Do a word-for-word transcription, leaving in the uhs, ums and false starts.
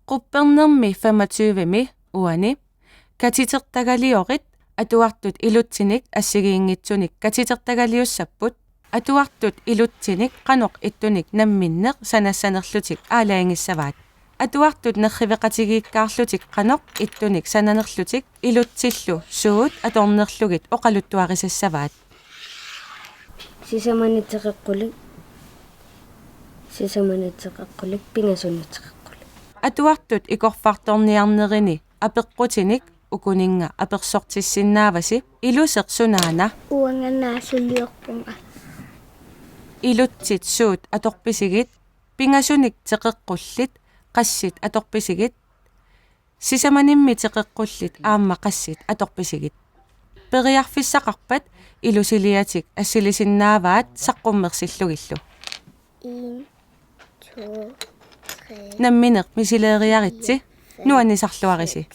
Quppernermi femogtyvemi uani katitertagaliorit atuartut ilutsinik assigiinngitsunik katitertagaliussapput. Atuartut ilutsinik qanoq ittunik namminneq sanassanerlutik aalajangissavaat. Atuartut nerriveqatigiikkaarlutik qanoq ittunik sananerlutik ilutsillu suut atornerlugit oqaluttuarisassavaat. Sisamani teqeqqulik, sisamani teqeqqulik, pingasunik teqeqqulik. Atuartut ikorfartorniarnerini apeqqutinik ukuninnga apersortissinnaavasi: Iluseq sunaana? Uanga naasuliorpunga. Ilutsit suut atorpisigit? Pingasunik teqeqqullit qassit atorpisigit? Sisamanimmi teqeqqullit aamma qassit atorpisigit? Periarfissaqarpat ilusiliatik assilisinnaavaat saqqummersillugillu. En, to, tre. Nammineq misileeriaritsi, nuannisarluarisi.